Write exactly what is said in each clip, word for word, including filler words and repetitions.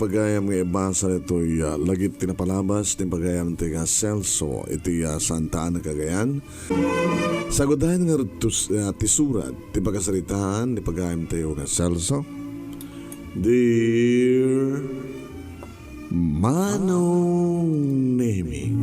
Pagayam nga ibasa ditoy, ah, lagip ti napalabas ti pagayam ti nga Celso iti, ah, Santa Ana, Cagayan. Sagudayen nga rudtos, ah, ti surat ti pakasaritaan ti pagayam tayo nga Celso. Dear Manong Nemi.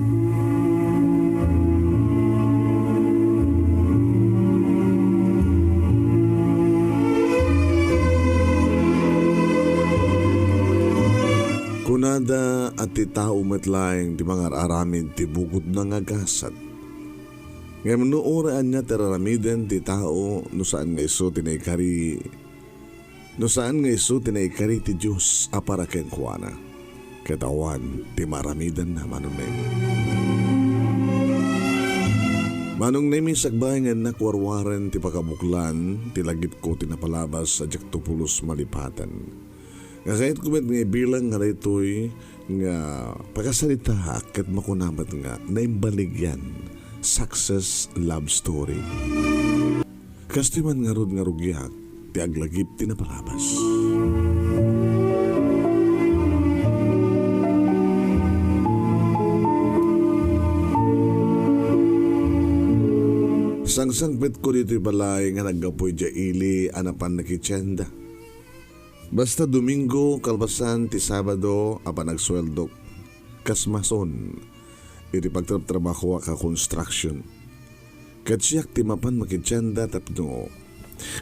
Kunada a ti tao met laeng ti mangar-aramid ti bukodna nga gasat. Ngem no uray ania ti ar-aramiden ti tao, no saan nga isu ti naikari, no saan nga isu ti naikari ti Dios a para kenkuana, ket awan ti maaramidenna, Manong Nemi. Manong Nemi, sakbay nga innak warwaren ti pakabuklan ti lagipko ti napalabas a diakto pulos malipaten. Nga kayatko met nga ibilang nga daytoy nga pakasaritaak ket makuna met nga naimbaligyan, success love story. Kastoy man ngarud nga rugiak ti aglagip ti napalabas. Sangsangpetko ditoy balay nga naggapu idiay ili a napan nakitienda. Basta Domingo, kalpasan ti Sabado a panagsueldok, kas mason iti pagtrabtrabahoak a construction. Ket siak ti mapan makitienda tapno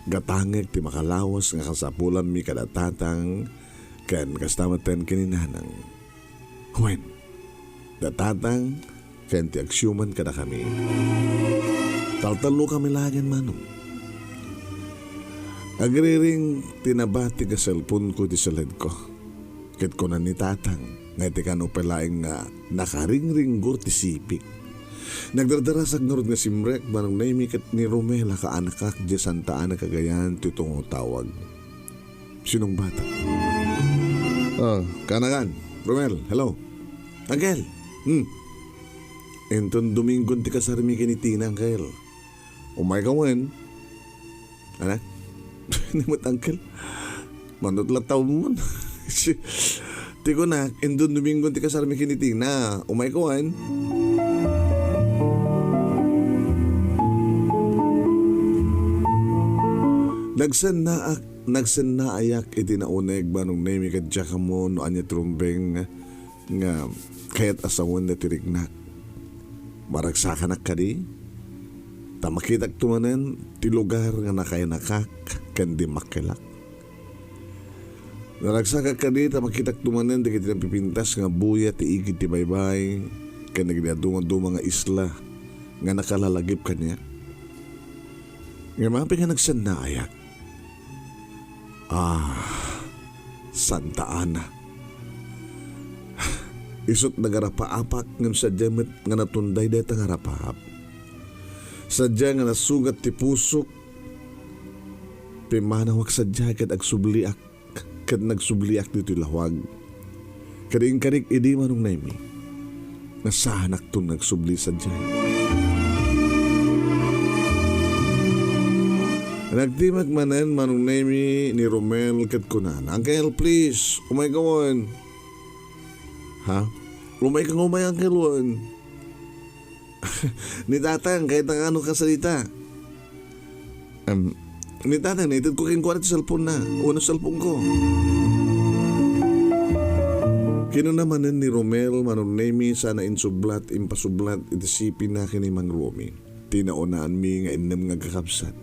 gatangek ti makalawas nga kasapulanmi kada tatang ken kasta met ken ni nanang. Wen, da tatang ken ti agsiuman kadakami. Taltallokami laengen, Manong. Agriring ti nabatik a cellphone-ko iti saledko. Ket kuna ni tatang nga iti kano pay laeng nga nakaringringgor ti sipik. Nagdardarasak ngarud nga simrek, Manong Nemi, ket ni Romel a kaanakak idiay Santa Ana, Cagayan, ti tungo tawag. Sinungbatak. Oh, kaanakan. Romel, hello. Uncle. Hmm. Inton Domingon ti kasarmi ken ni Tina, Uncle. Umayka wen. Anak? Ni met, Uncle. Manut la taon mo. Ti kunak, inton Domingon ti kasarmi ken ni Tina. Umayka wen. Nagsennaak Nagsennaayak iti nauneg, Manong Nemi, ket diak ammo no ania ti rumbeng nga kayat a sawen daytoy riknak. Maragsakanak kadi, ta makitakto manen ti lugar nga nakainakak ken dimmakkelak. Naragsakak kadi ta makitakto manen dagiti napipintas nga buya ti igid ti baybay ken dagiti dadduma-duma nga isla nga nakalalagip kaniak. Ngem apay nga nagsennaayak? Ah, Santa Ana. Isut' nagarapaapak ngem sadiay met nga natunday dayta nga rapaap. Sadiay nga nasugat ti pusok, pimmanawak sadiay ket agsubliak, ket nagsubliak ditoy lawag. Ket inkarik idi, Manong Nemi, nga saanakton nga agsubli sadiay. Nagtimek manen, Manong Nemi, ni Romel ket kunana, "Uncle, please, umayka wen." Ha? "Umayka nga umay, Uncle, wen." Ni Tatang, kayatna nga ano kasarita. Em, ni Tatang, naitedko kenkuana ti cellphone-na. Wenno cellphone-ko. Kinuna manen ni Romel, Manong Nemi, sana insublat, impasublat iti sipina ken ni Mang Romy. Ti naunanmi nga innem nga agkakabsat.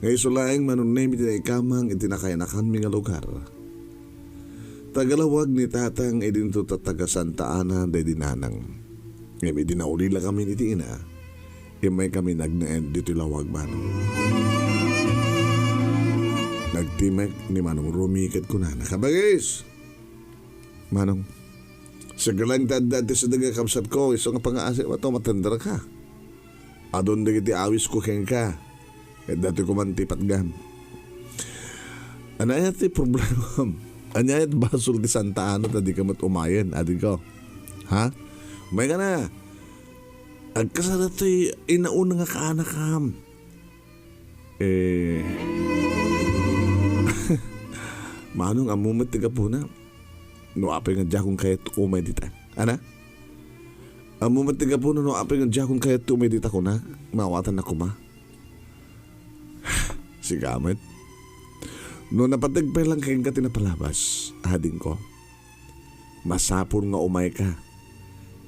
Nga isu laeng, Manong Nemi, ti naikamang iti nakainakanmi nga lugar. Taga lawag ni Tatang idinto ta taga Santa Ana daydi nanang. Ngem idi naulilakamin iti ina, immaykami nagnaed ditoy lawag, Manong. Nagtimek ni Manong Romy ket kunana, "Kabagis! Manong, sige laeng ta adda ti sadega kabsatko, isu nga pangaasi, mato matenderka." Adun dagiti awisko kenka, ket datoy koma ti patgam. Ania ti problemam? Ania ti basol ti Santa Ana ta dika met umayen, adingko? Ha? Umayka na. Agkasala toy inauna nga kaanakam. Eh, Manong, ammo met ti gapuna. No apay nga diakon kayat umay dita. Ana? Ammo met ti gapuna no apay nga diakon kayat umay dita kunak, maawatannak koma. Sika met. No napateg pay lang kenka ti napalabas, adingko. Masapul nga umayka.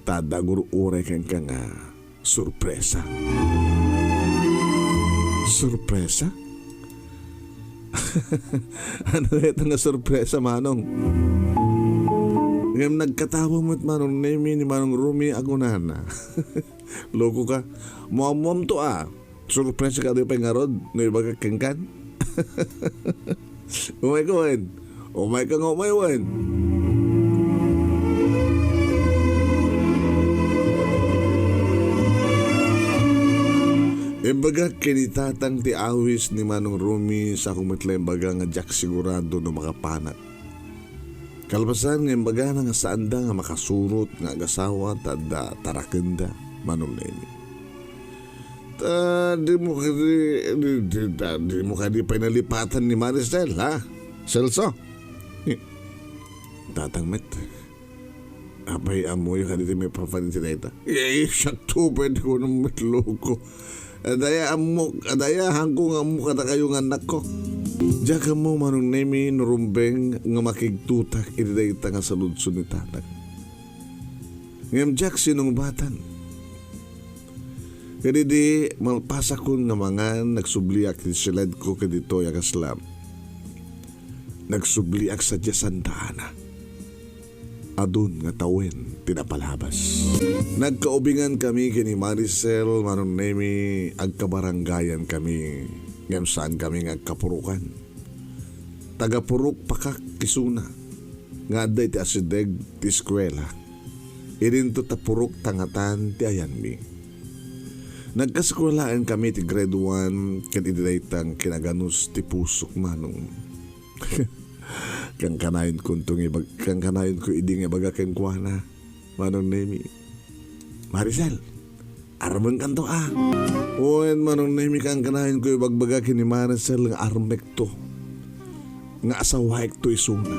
Ta adda agur-uray kenka nga sorpresa. Sorpresa? Ano dayta nga sorpresa, Manong? Ngem nagkatawa met Manong Nemi ni Manong Rumi a kunana. Loko ka. Muammuamto a. Sorpresa ka di pay ngarud no ibagak kenkan. Umay ka wen. Umay ka nga umay wen. Imbagak ken ni Tatang ti awis ni Manong Rumi, sako met la imbaga nga diak sigurado no makapanak. Kalpasan nga imbagana nga saanda nga makasurot nga agasawa ta adda tarakenda, Manong Nemi. Ta di mo kadi, di, di, ta di mo kadi pay nalipatan ni Maricel, ha? Celso? Tatang met. Apay, ammoyo kadi ti maipapan iti dayta? Eh, siak to, pwede ko nang met loko. Adaya ammok, adaya hangko nga ammok kadakayo nga annakko. Diak ammo, Manong Nemi, no rumbeng nga makigtutak iti dayta nga saludsod ni Tatang. Ngem diak sinungbatan. Kadidi, malpasakon nga mangan, nagsubliak ti siledko kaditoy a kasla. Nagsubliak sadiay Santa Ana. Adun nga tawen ti napalabas. Nagkaubingan kami ken ni Maricel, Manong Nemi, agkabarangayan kami, ngem saan kami nga agkapurokan. Taga-Purok Pakak isuna, nga adda iti asideg ti eskuela. Idinto ta purok tangatan ti ayanmi. Nagkaeskuelaen kami ti grade one ken idi dayta kinaganus ti pusok, Manong. Kankanayonkonto nga ibag-, kankanayonko idi nga ibaga kenkuana, Manong Nemi. Maricel, armenkanto a. Wen, Manong Nemi, kankanayonko ibagbaga ken ni Maricel nga armekto, nga asawaekto isuna.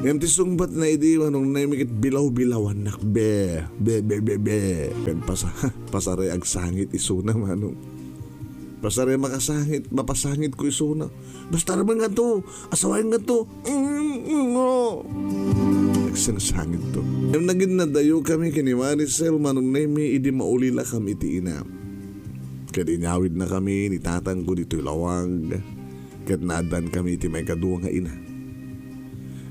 Ngem ti sungbatna idi, Manong Nemi, ket bilaw-bilawannak. Be, be, be, be, be. Ken pasa-, pasaray agsangit isuna, Manong. Pasaray makasangit, mapasangitko isuna. Basta armenkanto, asawaenkanto. Mm, mm, oh. Nagsangsangitto. Ngem naginnadayo kami ken ni Maricel, Manong Nemi, idi maulila kami iti ina. Ket inyawidna kami ni tatangko ditoy lawag, ket naaddan kami iti maikadua nga ina.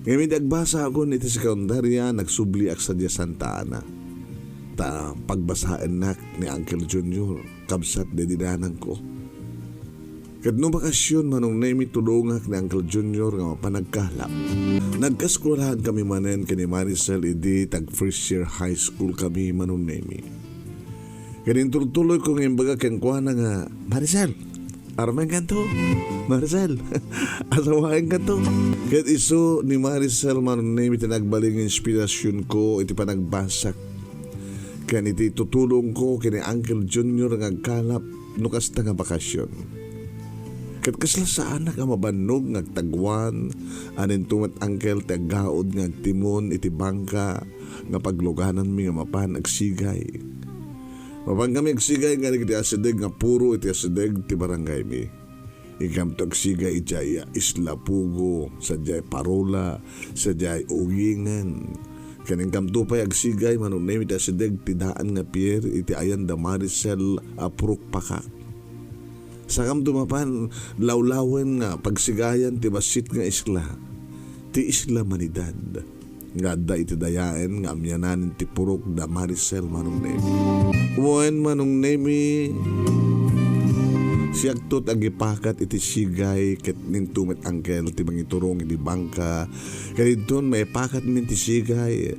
Ngem idi agbasakon iti sekundaria, nagsubliak sadiay Santa Ana. Ta pagbasaennak ni Uncle Junior. Kabsat daydi nanangko. Ket no bakasion, Manong Nemi, tulongak ni Uncle Junior nga mapan agkalap. Nagkaeskuelahan kami manen ken ni Maricel idi tag first year high school kami, Manong Nemi. Ket inturtuloyko nga imbaga kenkuana nga, "Maricel, armenkanto. Maricel, asawaenkanto." Ket isu ni Maricel, Manong Nemi, ti nagbalin nga inspirasionko iti panagbasak ken iti tutulongko ken ni Uncle Junior nga agkalap no kasta nga bakasion. Ket kasla saanak a mabannog nga agtaguan, adinto met, Uncle, ti aggaud nga agtimon iti bangka nga paglugananmi nga mapan agsigay. Mapan kami agsigay nga dagiti asideg nga puro iti asideg ti barangaymi. Inkamto agsigay idiay Isla Pugo, sadiay Parola, sadiay Ugingan. Ken inkamto pay agsigay, Manong Nemi, iti asideg ti daan nga pier iti ayan da Maricel a purok pakak. Sakamto mapan lawlawen nga pagsigayan ti bassit nga isla, ti Isla Manidad. nga adda iti dayaen nga amianan ti purok da Maricel, Manong Nemi. Wen, Manong Nemi, siakto ti agipakat iti sigay ket ninto met, Uncle, ti mangiturong iti bangka. Ket inton maipakatmi ti sigay,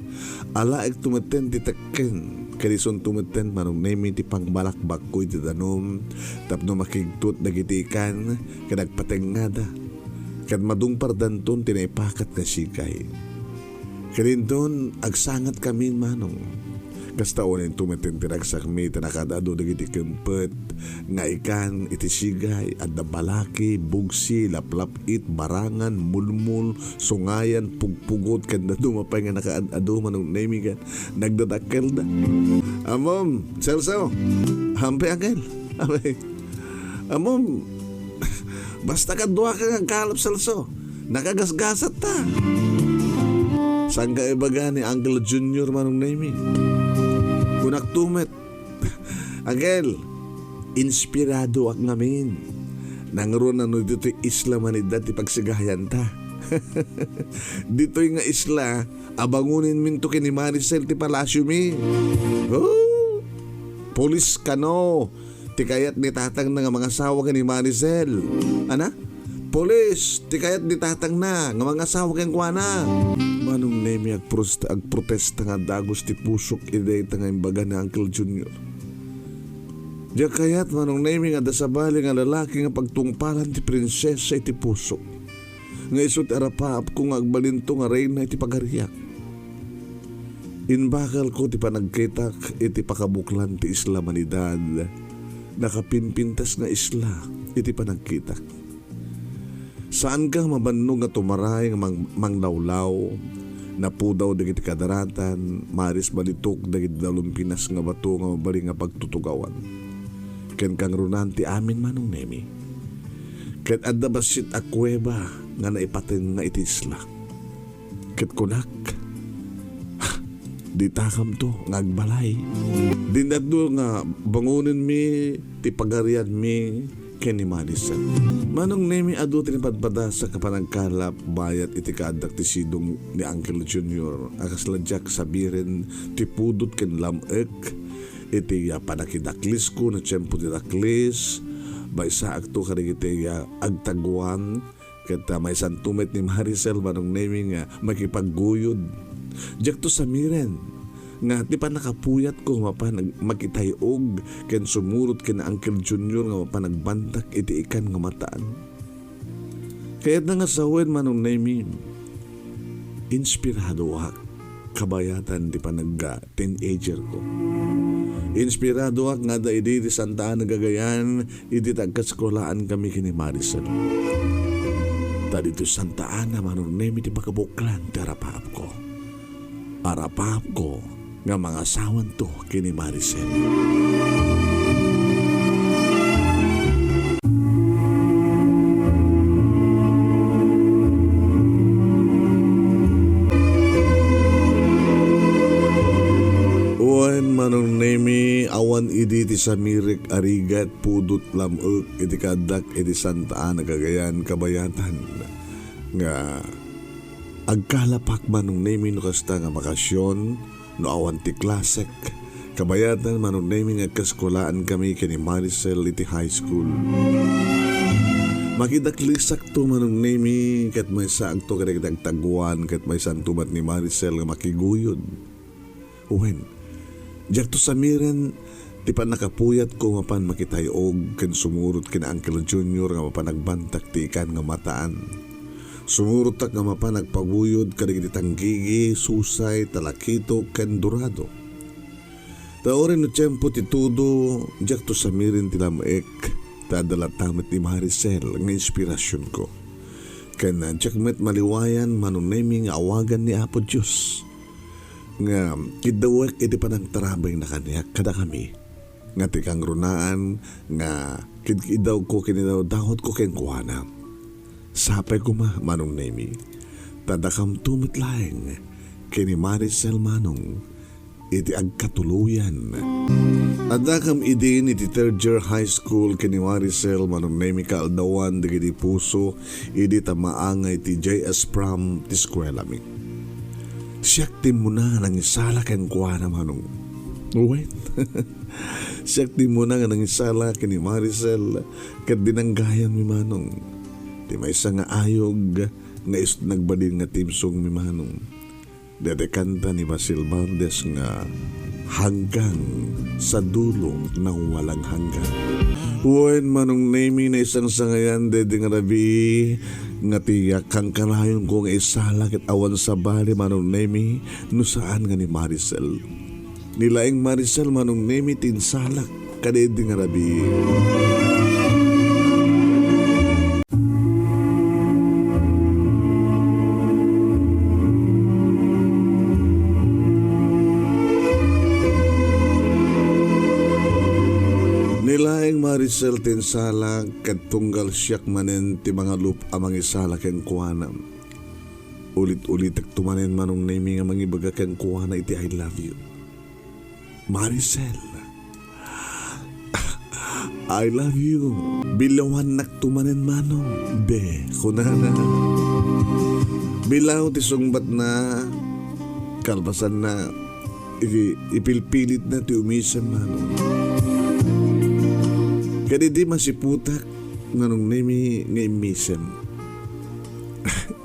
alaekto metten ti tekken. Ket isunto metten, Manong Nemi, ti pangbalakbakko iti danum tapno makigtot dagiti ikan ket agpatengngada. Ket madungpardanton ti naipakat nga sigay. Ket inton agsangatkami, Manong, Kasta unay met ti ragsakmi ti nakaad-adu dagiti kempet nga ikan iti sigay, adda balaki, bugsi, laplap-it, barangan, mulmul, sungayan, pugpugot, ken dadduma pay nga nakaad-adu, Manong Nemi, ken nagdadakkelda. Ammom, Celso. Hampay, Angkel. Hampay. Ammom, basta kaduaka nga agkalap, Celso. Nakagasgasatta. Saan ka ibaga ni Uncle Junior, Manong Nemi? Kunak tumet, Angkel, inspiradoak ngamin. Nangruna no ditoy Isla Manida ti pagsigayanta. Ditoy nga isla, abangonen minto ken ni Maricel ti palasiomi. Oh, pulis kano ti kayat ni tatangna nga mangasawa ken ni Maricel. Ana? Pulis ti kayat ni tatangna nga mangasawa kenkuana. Manong Nemi, agpros-, agprotesta nga dagus ti pusok iti dayta nga imbaga ni Uncle Junior. Diak kayat, Manong Nemi, nga adda sabali nga lalaki nga pagtungpalan ti prinsesa iti pusok. Nga isu ti arapaapko nga agbalinto nga reyna iti pagariak. Imbakalko ti panagkitak iti pakabuklan ti Isla Manidad. Nakapimpintas nga isla iti panagkitak. Saanka mabannog nga tumaray nga mang-, manglawlaw, napudaw dagiti kadaratan, maris balitok dagiti dalumpinas nga bato nga mabalin nga pagtutugawan. Ken kangrunaan ti amin, Manong Nemi. Ket adda bassit a kuweba nga naipatengnga iti isla. Ket kunak, "Ditakamto nga agbalay. Dinatdo nga bangonenmi ti pagarianmi ken ni Maricel." Manong Nemi, adu ti napadpadasak a panagkalap bayat iti kaaddak ti sidong ni Uncle Junior a kasla diak sabiren ti pudot ken lam-ek iti, ah, panakidaklisko no tiempo ti daklis. Maysaakto kadagiti, ah, agtaguan. Ket, ah, maysanto met ni Maricel, Manong Nemi, nga makipagguyod. Diakto samiren nga ti pannakapuyatko nga mapan ag-, makitay-og ken sumurot ken Uncle Junior nga mapan agbantak iti ikan nga mataan. Kayatna nga sawen, Manong Nemi, inspiradoak kabayatan ti panagga teenager ko. Inspiradoak nga adda idi ti Santa Ana Cagayan, idi ta agkaskuelaan kami ken ni Maricel. Ta ditoy Santa Ana, Manong Nemi, ti pakabuklan ti arapaapko. Arapaapko nga mangasawanto ken ni Maricel. Wen, Manong Nemi, awan idi ti samirek a rigat, pudot, lam-ek iti kaaddak iti Santa Ana Cagayan kabayatan nga agkalapak, Manong Nemi, no kasta nga bakasion, no awan ti klasek. Kabayatan, Manong Nemi, nga agkaskuelaan kami ken ni Maricel iti high school. Makidaklisakto, Manong Nemi, ket maysaakto kadagiti agtaguan, ket maysanto met ni Maricel nga makiguyod. Wen, diakto samiren ti pannakapuyatko mapan makitay-og ken sumurot ken Uncle Junior nga mapan agbantak ti ikan nga mataan. Sumurottak nga mapan agpaguyod kadagiti tanggigi, susay, talakito, ken dorado. Ta uray no tiempo ti tudo, diakto samiren ti lam-ek, ta adda latta met ni Maricel nga inspirasionko. Ken diak met maliwayan, Manong Nemi, nga awagan ni Apo Dios nga kiddawek iti panangtarabengna kaniak kadakami, nga ti kangrunaan nga kidkiddawko ken inawdawatko kenkuana. Sapay koma, Manong Nemi, ta dakamto met laeng ken ni Maricel, Manong, iti agkatuloyan. Addakam idin iti third year high school ken ni Maricel, Manong Nemi, kaaldawan dagiti puso idi ta maangay ti J S prom ti eskuelami. Siak ti immuna nga nangisala kenkuana, Manong. Wen, siak ti immuna nga nangisala ken ni Maricel ket dinanggayanmi, Manong, ti maysa nga ayog nga isu ti nagbalin nga theme songmi, Manong. Dayta kanta ni Basil Valdez nga Hanggang sa Dulo ng Walang Hanggan. Wen, Manong Nemi, naisangsangayan daydi nga rabii nga ti kankanayon ko nga isala ket awan sabali, Manong Nemi, no saan nga ni Maricel. Ni laeng Maricel, Manong Nemi ti insalak kadaydi nga rabii. Ni laeng Maricel ti insalak ket tunggal siak manen ti mangalup a mangisala kenkuana. Ulit-ulitek to manen, Manong Nemi, nga mangibaga kenkuana iti "I love you." "Maricel, I love you. Bilawannak to manen, Manong," be, kunana. Bilaw ti sungbatna, kalpasanna, i-, ipilpilitna ti umisem, Manong. Kadaydi masiputak, Manong Nemi, nga immisem.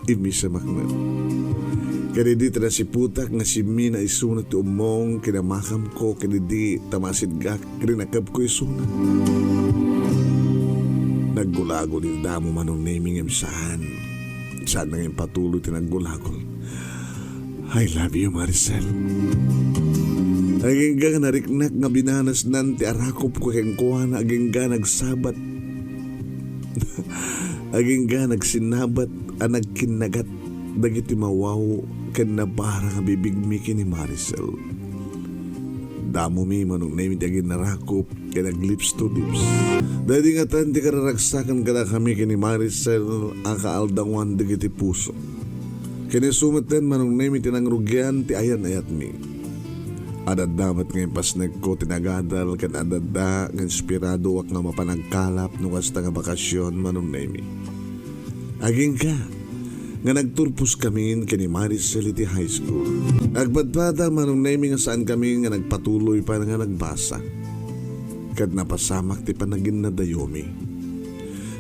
Immisemak met. Kadaydi ti nasiputak nga simmina isuna ti ummong, kinamakamko, kadaydi ta masidgak, rinakepko isuna. Naggulagol ti damo, Manong Nemi, ngem saan. Saan nga impatuloy ti naggulagol. "I love you, Maricel." Agingga nga nariknak nga binanasnan ti arakupko kenkuana, agingga nagsabat. Agingga nagsinnabat a nagkinnagat dagiti mawaw ken nabara nga bibigmi ken ni Maricel. Damomi, Manong Nemi, ti aginnarakup ken aglips to lips. Daydi ngatan ti kararagsakan kadakami ken ni Maricel a kaaldawan dagiti puso. Ken isu metten, Manong Nemi, ti nangrugian ti ayan-ayatmi. Adda met nga impasnekko ti nagadal ken adda nga inspiradoak nga mapan agkalap no kasta nga bakasion, Manong Nemi. Agingga nga nagturposkamin ken ni Maricel iti high school. Agpadpada, Manong Nemi, nga saankamin nga nagpatuloy pay nga nagbasa. Ket napasamak ti panaginnadayomi.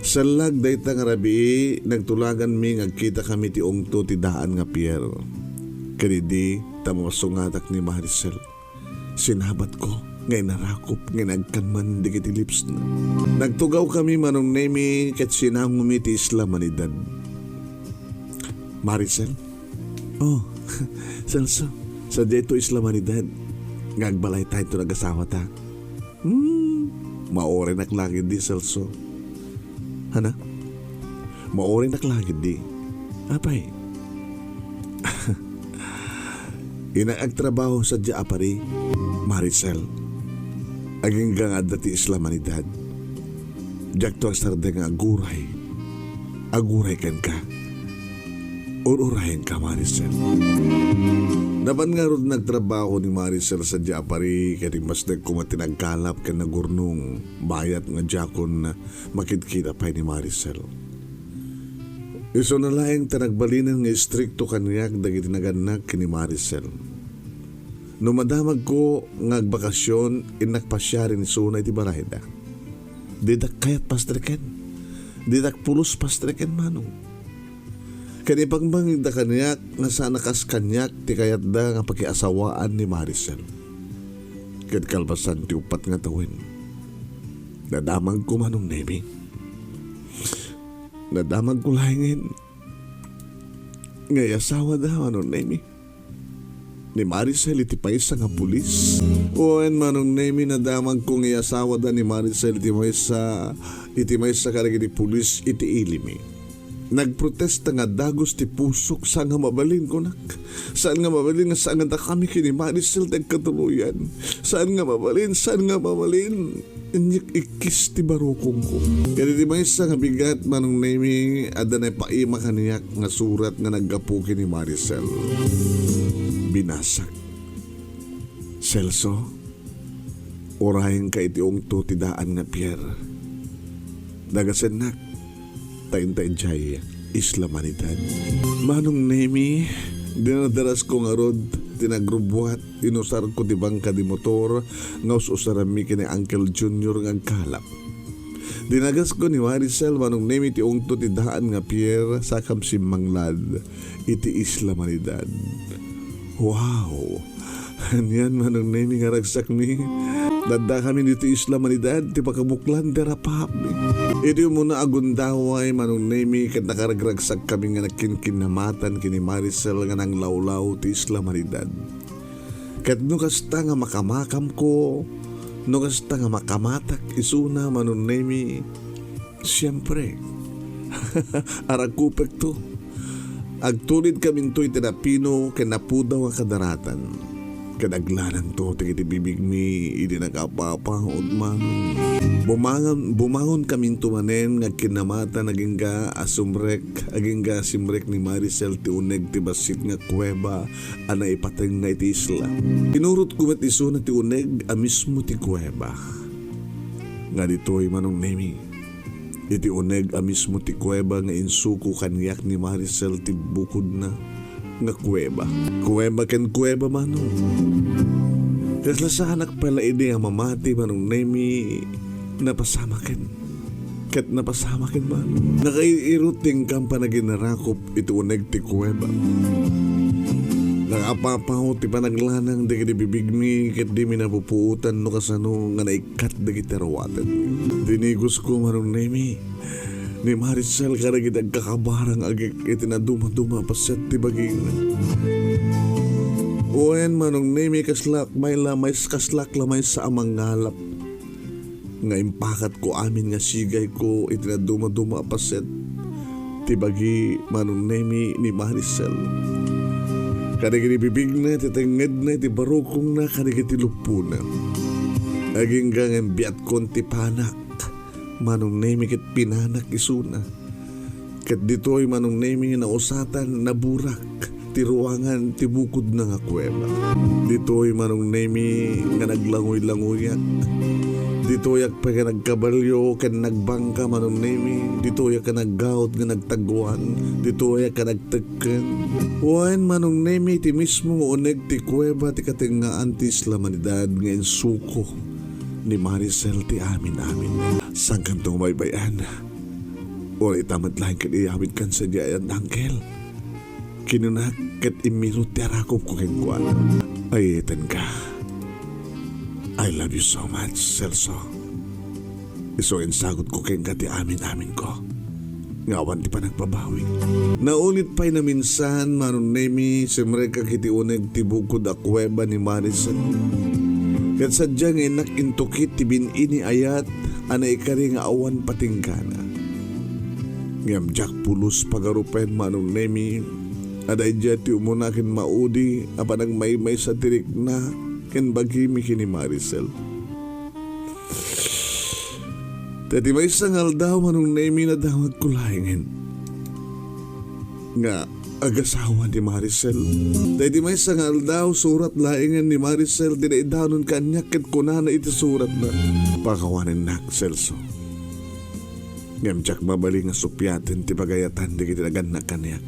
Sallag dayta nga rabii, nagtulaganmi nga agkitakami ti ungto ti daan nga Pierre. Kadaydi ta masungatak ni Maricel. Sinabatko nga inarakup nga nagkanman dagiti lipsna. Nagtugawkami, Manong Nemi, ket sinangomi ti Isla Manidad. "Maricel?" "Oh, Celso, sadiay to Isla Manidad nga agbalaytayo to nagasawata." "Hmm, maurinak la ketdi, Celso." "Hana?" "Maurinak la ketdi." "Apay?" "Innak agtrabaho sadiay a pari, Maricel. Agingga nga adda ti Isla Manidad, diakto agsardeng nga aguray. Aguray kenka. Ur-urayenka, Maricel." Napan ngarud nagtrabaho ni Maricel sadiay a pari, ket immasdek koma ti nagkalap ken nagurnong, bayat nga diakon makitkita pay ni Maricel. Isuna laeng ta nagbalinen nga istrikto kaniak dagiti nagannak ken ni Maricel. No madamagko nga agbakasion, innak pasiaren isuna iti balayda. Didak kayat pastreken. Didak pulos pastreken, Manong. Ken ipangbangigda kaniak nga saan a kas kaniak ti kayatda nga pakiasawaan ni Maricel. Ket kalpasan ti uppat nga tawen, nadamagko, Manong Nemi. Nadamagko laengen nga iyasawada, Manong Nemi, ni Maricel iti maysa nga pulis. Wen, Manong Nemi, nadamagko nga iyasawada ni Maricel iti maysa, iti maysa kadagiti pulis iti ilimi. Nagprotesta nga dagus ti pusok, saan nga mabalin, kunak. Saan nga mabalin nga sangandakami ken ni Maricel ti agkatuloyan. Saan nga mabalin, saan nga mabalin. Inyek ikkis ti barukongko. Ket iti maysa nga bigat, Manong Nemi, adda naipaima kaniak nga surat nga naggapu ken ni Maricel. Binasak. "Celso, urayenka iti ungto ti daan nga Pierre. Dagasennak, ta inta idiay Isla Manidad." Manong Nemi, dinadarasko ngarud ti nagrubbuat, inusarko ti bangka di motor nga us-usaranmi ken ni Uncle Junior nga agkalap. Dinagasko ni Maricel, Manong Nemi, ti ungto ti daan nga Pierre, sakam simmanglad iti Isla Manidad. Wow! Anian, Manong Nemi, nga ragsakmi. Naddakami ditoy Isla Manidad, ti pakabuklan ti rapapmi. Iti umuna a gundaway, Manong Nemi, ket nakaragragsakkami nga nagkinkinnamatan ken ni Maricel nga nanglawlaw ti Isla Manidad. Ket no kasta nga makamakamko, no kasta nga makamatak isuna, Manong Nemi, siempre, arakupekto. Agtulidkaminto iti napino ken napudaw a kadaratan. Ket aglanangto dagiti bibigmi idi nag-apapahod, Manong. Bumangan-, bumangonkaminto manen nga agkinnamatan agingga a sumrek, agingga simrek ni Maricel ti uneg ti bassit nga kuweba a naipatengnga iti isla. Inurotko met isuna ti uneg a mismo ti kuweba. Nga ditoy, Manong Nemi, iti uneg a mismo ti kuweba nga insuko kaniak ni Maricel ti bukodna nga kuweba. Kuweba ken kuweba, Manong. Kasla saanak pay la idi a mamati, Manong Nemi, napasamaken. Ket napasamaken, Manong. Nakair-irot ti inkam panaginarakop iti uneg ti kuweba. Nakapapaw ti panaglanang dagiti bibigmi ket dimi napupuotan no kasano nga naikkat dagiti aruatenmi. Dinigosko, Manong Nemi, ni Maricel kadagiti agkakabarang agik iti nadumaduma a paset ti bagina. Wen, Manong Nemi, kaslak may la, may kaslak la maysa a mangalap nga impakatko amin nga sigayko iti nadumaduma a paset ti bagi, Manong Nemi, ni Maricel. Kadagiti bibigna, ti tengngedna, ti barukongna, kadagiti luppona. Agingga nga imbiatkon ti panak, Manong Nemi, ket pinanak isuna. Ket ditoy, Manong Nemi, nausatan, naburak ti ruangan ti bukodna nga kuweba. Ditoy, Manong Nemi, nga naglanguy-languyak. Ditoyak pay nga nagkabalio ken nagbangka, Manong Nemi. Ditoyak nga naggaud nga nagtaguan. Ditoyak nga nagtekken. Wen, Manong Nemi, ti mismo nga uneg ti kuweba ti katengngaan ti Isla Humanidad nga insuko ni Maricel ti amin-amin. Saankanto nga baybay-an? Uray ita met laeng ket iyawidkan sadiay a angkel. Kinunak ket imminut ti arakupko kenkuana. Ay-ayatenka. I love you so much, Celso. Isu insagutko kenka ti amin-aminko nga awan ti panagbabawi. Naunit pay naminsan, Manong Nemi, simrekak iti uneg ti bukod a kuweba ni Maricel. Ket sadiay nga innak intukit ti bin-i ni ayat a naikari nga awan patinggana. Ngem diak pulos pagarupen, Manong Nemi, a daydiay ti umuna ken maudi a panagmaymaysa ti rikna ken bagimi ken ni Maricel. Ta iti maysa nga aldaw, Manong Nemi, nadamagko laengen nga agasawa ni Maricel. Ta iti maysa nga aldaw, surat laengen ni Maricel ti naidanon kaniak ket kunana iti suratna, "Pakawanennak, Celso." Ngem diak mabalin nga suppiaten ti pagayatan dagiti nagannak kaniak.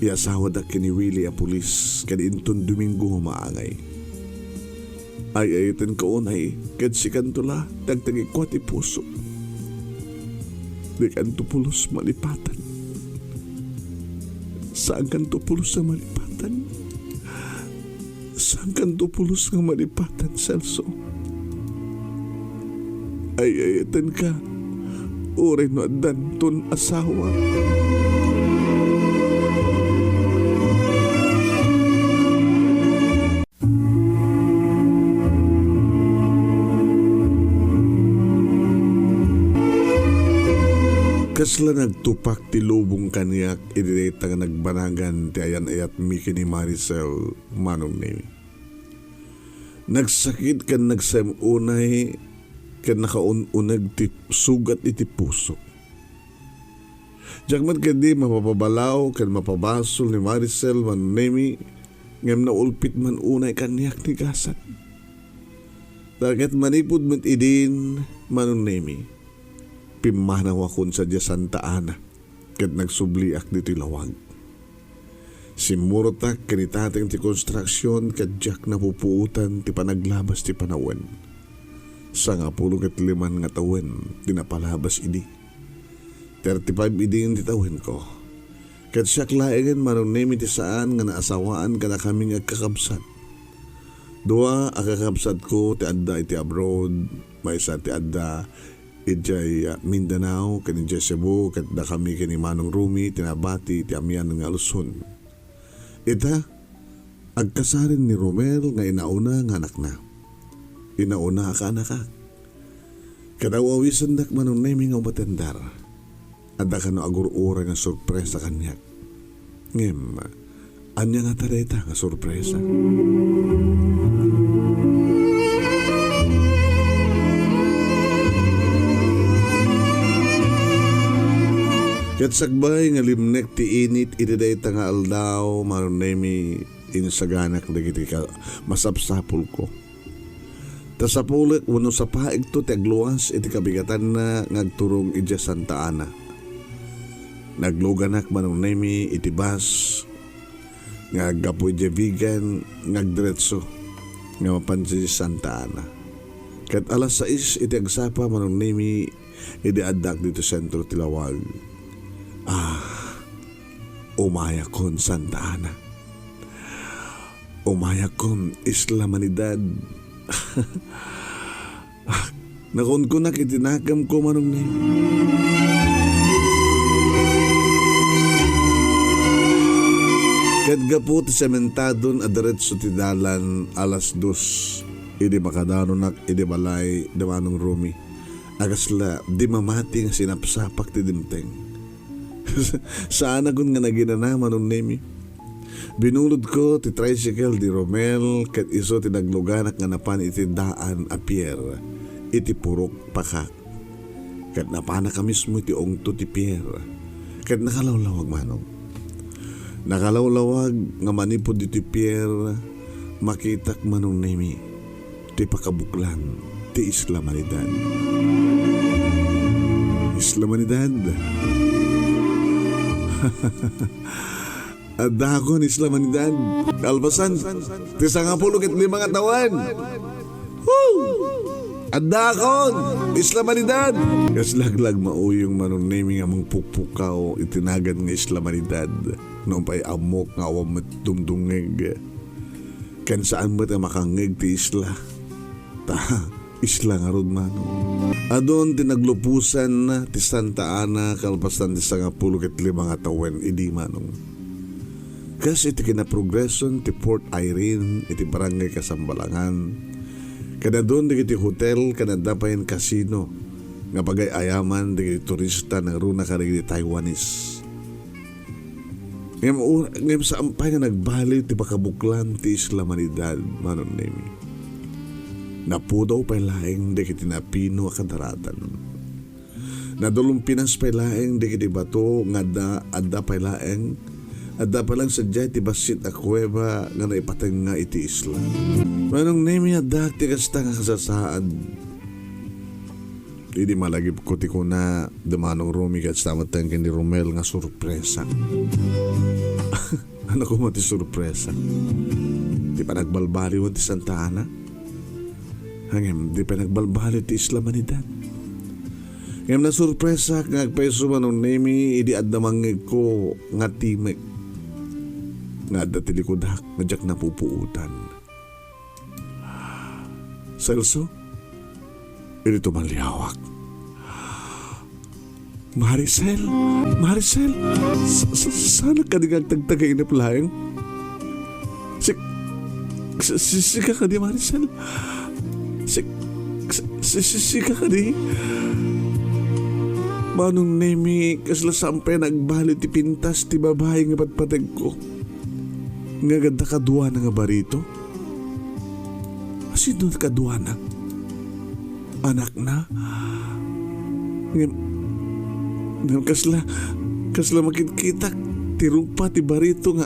Iyasawadak ken ni Willie a pulis ken inton Domingo a maangay. Ay-ayatenka unay, ket sikanto la ti agtagikua ti puso. Dikanto pulos malipatan. Saankanto pulos a malipatan. Saankanto pulos nga malipatan, Celso. Ay-ayatenka, uray no addanton asawa. Kasla nagtupak ti lubong kaniak iti dayta nga nagbanagan ti ayan-ayatmi ken ni Maricel, Manong Nemi. Nagsakit ken nagsem unay ken nakaun-uneg ti sugat iti puso. Diak met ketdi mapapabalaw ken mapabasol ni Maricel, Manong Nemi, ngem naulpit man unay kaniak ti gasat. Ta ket manipud met idin, Manong Nemi, pimmanawakon sadiay Santa Ana ket nagsubliak ditoy lawag. Simmurotak ken ni Tateng ti konstruksion ket diak napupuotan ti panaglabas ti panawen. Sangapulo ket liman nga tawen ti napalabas idi. Thirty-five idin ti tawenko. Ket siak laengen, Manong Nemi, ti saan nga naasawaan kadakami nga agkakabsat. Dua a kakabsatko ti adda iti abroad, maysa ti adda idiay, ah, Mindanao ken idiay Cebu, ket dakami ken ni Manong Rumi ti nabati ti amianan nga aluson. Ita, Agkasaren ni Romel nga inauna nga anakna. Inauna a kaanakak. Ket aw-awisendak, Manong Nemi, nga umatender. Adda kano agur-uray nga sorpresa kaniak. Ngem, ania ngata dayta nga sorpresa? Ket sakbay nga limnek ti init iti dayta nga aldaw, Manong Nemi, insaganak dagiti ka-, masapsapulko. Ta sapulek wenno sapaekto ti agluas iti kabigatanna nga agturong idiay Santa Ana. Nagluganak, Manong Nemi, iti bus nga aggapu idiay Vigan nga agdiretso nga mapan idiay Santa Ana. Ket alas sais iti agsapa, Manong Nemi, idi addak ditoy sentro ti lawag. Ah, umayakon, Santa Ana. Umayakon, Isla Manidad. Nakunkunak iti nakemko, Manong Nemi. Ket gapu ti sementadon a diretso ti dalan, alas dos idi makadaronak idi balay da Manong Romy. A kasla di mamati nga sinapsapak ti dimteng. Saanakon nga naginana, Manong Nemi. Binulodko ti tricycle di Romel ket isu ti nagluganak nga napan iti daan a pier iti purok pakak. Ket napanaka mismo iti ungto ti pier ket nakalawlawag, Manong. Nakalawlawag nga manipud iti pier, makitak, Manong Nemi, ti pakabuklan ti Isla Manidad. Isla Manidad. Addakon, Isla Manidad. Kalpasan ti sangapulo ket lima nga tawen. Woo! Addakon, Isla Manidad. Kas laglag mauyong, Manong Nemi, nga mangpukpukaw iti nagan nga Isla Manidad. Nupay ammok nga awan met dumdungngeg. Ken saan met a makangngeg ti isla. Ta, isla ngarud, Manong. Adun ti nagluposan ti Santa Ana kalpasan ti sangapulo ket lima nga tawen idi, Manong. Kas iti kinaprogreson ti Port Irene iti Barangay Kasambalangan, ket adun dagiti hotel ken adda payen casino nga pagay-ayaman dagiti turista nangruna kadagiti Taiwanese. Ngem u-, ngem saan pay nga nagbaliw ti pakabuklan ti Isla Manidad, Manong Nemi. Napudaw pay laeng dagiti napino a kadaratan. Nadulumpinas pay laeng dagiti bato nga adda, adda pay laeng, adda pay laeng sadiay ti bassit a kuweba nga naipatengnga iti isla. Manong Nemi, addaak ti kasta nga kasasaad. Idi malagipko ti kuna da Manong Romy ket sa met ken ni Romel nga sorpresa. Ania koma ti sorpresa? Di panagbalbaliwen ti Santa Ana? Ngem, di panagbalbaliw ti Isla Manidad. Ngem nasorpresak nga agpayso, Manong Nemi, idi adda mangngegko nga timek nga adda ti likudak nga diak napupuotan. Celso, idi tumalliawak. Maricel! Maricel! Sa-, sa-, saan kadi nga agtagtagainep laeng? Si-, si-, si-, sika kadi, Maricel? Si-, si-, si-, si-, sika kadi? Manong Nemi, kasla saan pay nagbaliw ti pintas ti babai nga patpategko. Nga adda kaduana nga barito? Sino kaduana? Anakna? Ngem, ngem kasla, kasla makitkitak ti rupa ti barito nga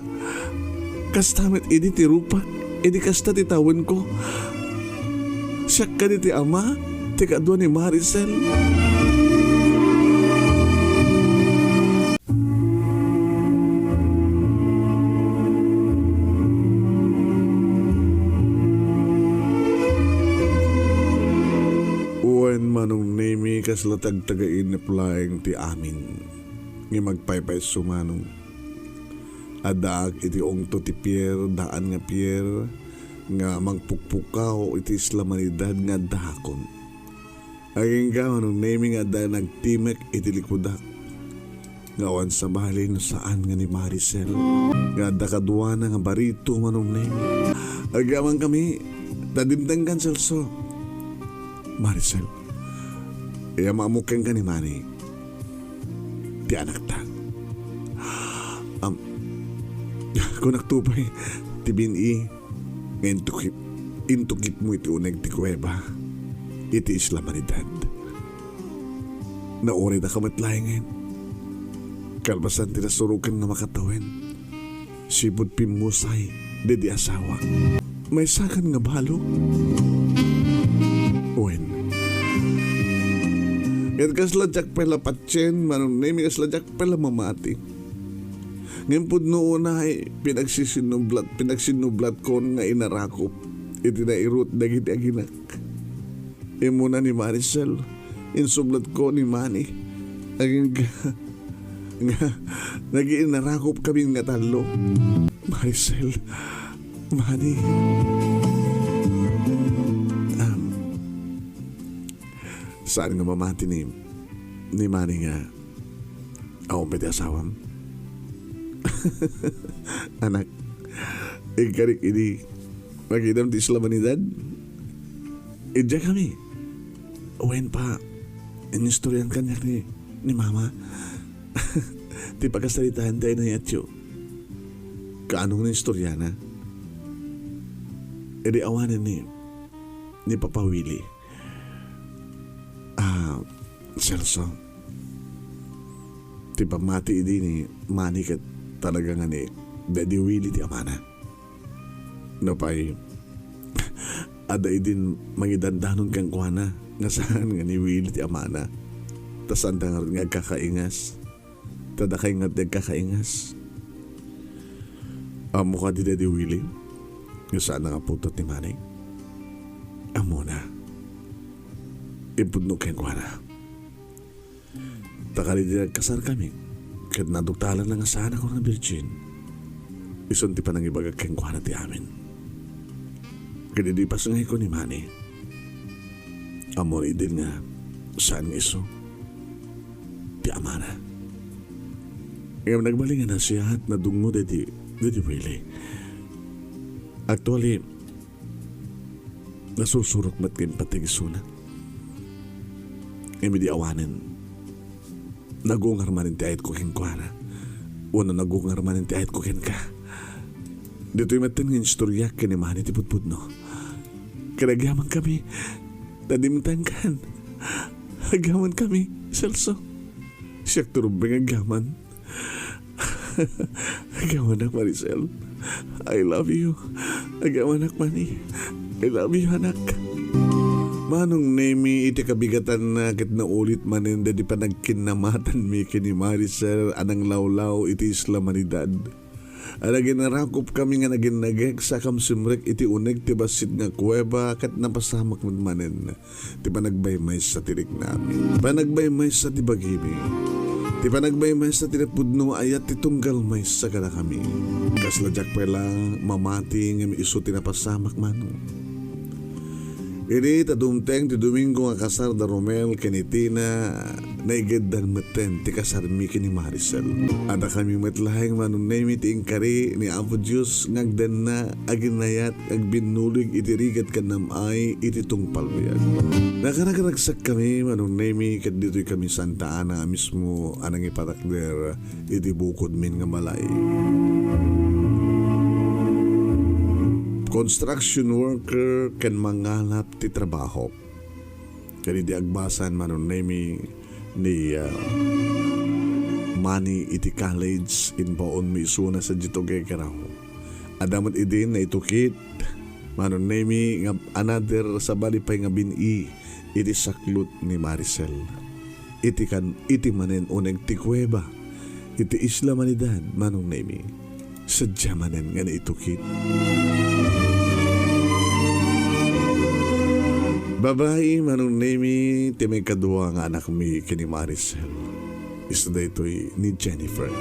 kasta met idi ti rupa, idi kasta ti tawenko. Siak kadi ti ama ti kadua ni Maricel. Wen, Manong Nemi, kasla tagtagainep laeng ti amin. Ngem agpaypayso, Manong. Addaak iti ungto ti pier, daan nga pier, nga mangpukpukaw iti Isla Manidad nga addakon. Agingga, Manong Nemi, nga adda nagtimek iti likudak. Nga awan sabali no saan nga ni Maricel nga adda kaduana nga barito, Manong Nemi. Agyamankami, ta dimtengkan, Celso. Maricel, iyammok kenka ni Manny ti anakta. Am, kunak to pay, ti bin-i nga intukit, intukitmo iti uneg ti kuweba iti Isla Manidad. Nauray daka met laengen. Kalpasan ti nasuroken nga makatawen, sipud pimmusay daydi asawa. Maysakan nga balo? Wen. Ket kasla diak pay la patien, Manong Nemi, kasla diak pay la mamati. Ngem pudno unay, pinagsisinublat, pinagsinublatkon nga inarakop iti nairut dagiti aginak. Immuna ni Maricel, insublatko ni Manny. Agingga nga nagiinarakop kami nga tallo. Maricel, Manny. Am, saan nga mamati ni, ni Manny nga awan pay ti asawam? Anak, inkarik idi makidam ti Isla Manidad? Idiay kami. Wen pa, inistoryan kaniak ni, ni Mama ti pakasaritaan ti ay nayatyo. Kaano nga inistoriana? Idi awanen ni, ni Papa Willie. Ah, Celso, ti pammati idi ni Manny ket talaga nga ni Daddy Willie ti amana. Nupay, adda idin mangidandanon kenkuana nga saan nga ni Willie ti amana. Ta saanda ngarud nga agkakaingas. Ta dakay nga ti agkakaingas. Ammo kadi Daddy Willie nga saan nga pudno ni Manny? Ammona. Impudno kenkuana. Ta kadidi nagkasarkami, ket naduktalan nga saan a nga birgin, isun ti panangibagak kenkuana ti amin. Ket idi pasngayko ni Manny, ammo idin nga saan nga isu ti amana. Ngem nagbalin nga nasiat, nadungngo daydi, daydi Willie. Actually, nasursurok met nga impateg isuna. Ngem idi awanen, nagungar manen ti ayatko kenkuana. Wenno nagungar manen ti ayatko kenka. Ditoy metten nga instoriak ken ni Manny ti pudpudno. Ket agyamankami, ta dimtengkan. Agyamankami, Celso. Siak ti rumbeng agyaman. Agyamanak, Maricel. I love you. Agyamanak, Manny. I love you, anak. Manong Nemi, iti kabigatanna ket naulit manen daydi panagkinnamatanmi ken ni Maricel a nanglawlaw iti Isla Manidad. Adda ginarakopkami nga naginnagek sa kamsimrek iti uneg ti bassit nga kuweba ket napasamak met manen ti panagbaymaysa ti riknami. Panagbaymaysa ti bagimi. Ti panagbaymaysa ti napudno a ayat ti tunggal maysa kadakami. Kasla diak pay la mamati ngem isu ti napasamak, Manong. Idi ta dumteng ti Domingo nga kasar da Romel ken ni Tina, naigeddan metten ti kasarmi ken ni Maricel. Adda kami met laeng, Manong Nemi, ti inkari ni Apo Dios nga agdanna, aginayat, agbinnulig iti rigat ken nam-ay iti tungpal biag. Nakaragaragsakami, Manong Nemi, ket ditoy kami Santa Ana a mismo a nangipatakder iti bukodmin nga balay. Construction worker ken mangalap ti trabahok. Ken idi agbasan, Manong Nemi, ni, ah, Manny iti college, imbaonmi isuna sadiay Tuguegarao. Adda met idin naitukit, Manong Nemi, nga another sabali pay nga bin-i iti saklot ni Maricel. Iti kan-, iti manen uneg ti kuweba iti Isla Manidad, Manong Nemi. Sadiay manen nga naitukit. Babai, Manong Nemi, ti maikadua nga anakmi ken ni Maricel. Isu daytoy ni Jennifer.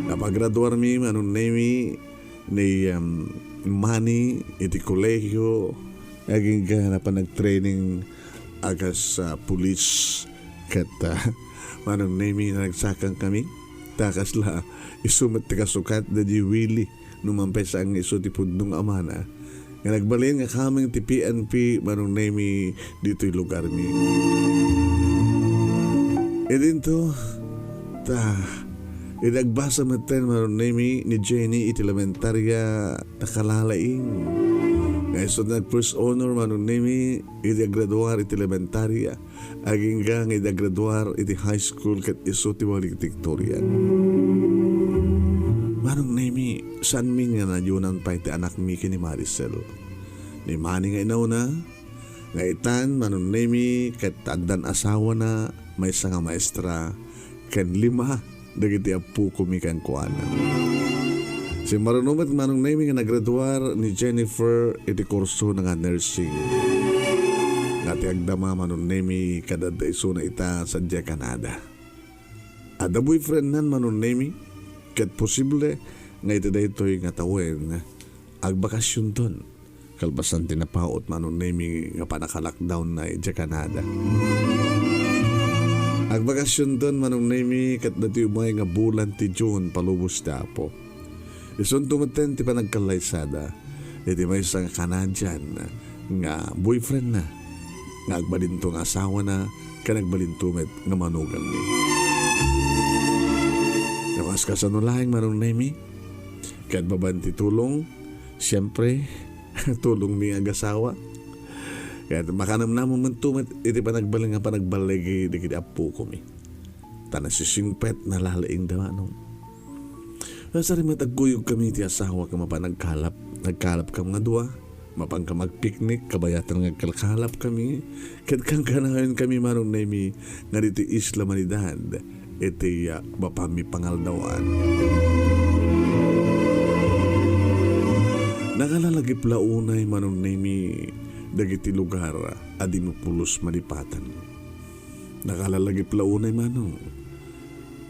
Napagraduarmi, Manong Nemi, ni, um, Manny iti kolehio, agingga napan nagtraining a kas, ah, pulis ket, ah, Manong Nemi, naragsakan kami. Ta kasla, isu met ti kasukat da di Willie, no mampay saan nga isu ti pudno nga amana. Nga nagbalin nga kameng ti P N P, Manong Nemi, ditoy lugar mi. Idinto, ta, idi agbasa metten, Manong Nemi, ni Jenny iti elementaria, nakalalaing. Nga isu ti nag-first honor, Manong Nemi, idi agraduar iti elementaria. Agingga nga idi agraduar iti high school ket isu ti valedictorian. Manong Nemi, saanmi nga naayunan pay ti anakmi ken ni Maricel. Ni Manny nga inauna, nga itan, Manong Nemi, ket addan asawana, maysa nga maestra, ken lima dagiti appokomi kenkuana. Simmaruno met, Manong Nemi, nga nagraduar ni Jennifer iti kursona nga nursing. Nga ti agdama, Manong Nemi, kada adda isuna ita sadiay Canada. Adda boyfriendnan, Manong Nemi, ket posible nga iti daytoy nga tawen, agbakasionton. Kalpasan ti napaut, Manong Nemi, nga pannaka-lockdown na idiay Canada. Agbakasionton, Manong Nemi, ket daytoy umay nga bulan ti June, palubos ti Apo. Isunto metten ti panagkallaysada iti maysa nga Canadian nga boyfriendna, nga agbalinto nga asawana, ken agbalinto met nga manugangmi. Nakaskasano laeng, Manong Nemi, ket babaen ti tulong, siempre, tulongmi nga agasawa. Ket makanamnamamento met iti panagbalin nga panagballigi dagiti appokomi. Ta nasisingpet, nalalaingda, Manong. Kasari met agkuyogkami iti asawak nga mapan agkalap. Nagkalapkam nga dua. Mapankam agpiknik, kabayatan nga agkalkalapkami. Ket kankanayonkami, Manong Nemi, nga ditoy Isla Manidad, iti, ah, mapanmi pangaldawan. Nakalalagip la unay, Manong Nemi, dagiti lugar a di mapulos malipatan. Nakalalagip la unay, Manong.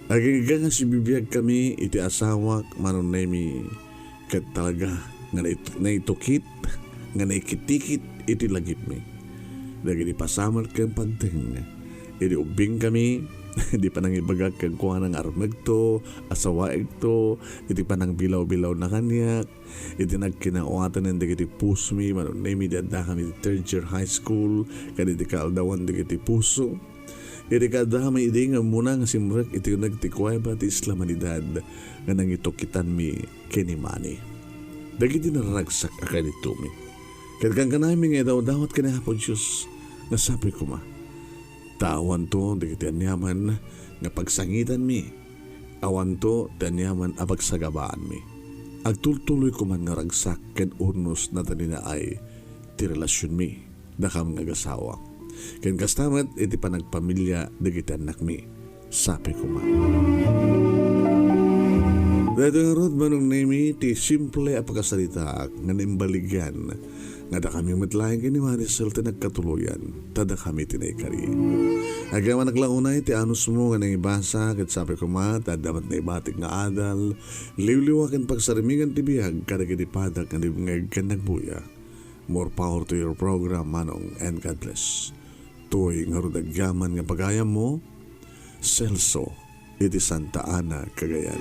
Agingga nga sibibiagkami iti asawak, Manong Nemi, ket talaga nga nait-, naitukit, nga naikitikit iti lagipmi. Dagiti pasamak ken pagteng, idi ubbingkami, idi panangibagak kenkuana nga armegto, asawaekto, iti panangbilaw-bilawna kaniak, iti nagkinaawatanen dagiti pusomi, Manong Nemi, idi addakami iti third year high school, ken iti kaaldawan dagiti puso. Iti kaadda mi idi nga umuna nga simrek iti uneg ti kuweba ti Isla Manidad nga nangitukitanmi ken ni Manny. Dagiti nararagsak a kayatmi. Ket kankanaymi nga idawdawat ken ni Apo Dios nga sapay koma. Ta awanto dagiti aniaman nga pagsangitanmi. Awanto ti aniaman a pagsagabaanmi. Agtultuloy koman nga ragsak ken urnos nadalinaay ti relasionmi. Dakam nga agasawa. Ken kasta met iti panagpamilia dagiti annakmi. Sapay koma. Daytoy ngarud, Manong Nemi, ti simple a pakasaritaak nga naimbaligan nga dakami met laeng ken ni Maricel ti nagkatuloyan, ta dakami ti naikari. Agyamanak la unay ti anusmo nga nangibasa, ket sapay koma ta adda met naibatik nga adal, liwliwa ken pagsarmingan ti biag kadagiti padak nga nibngeg ken nagbuya. More power to your program, Manong, and God bless. Toy ngarud agyaman nga pagayammo, Celso, iti Santa Ana, Cagayan.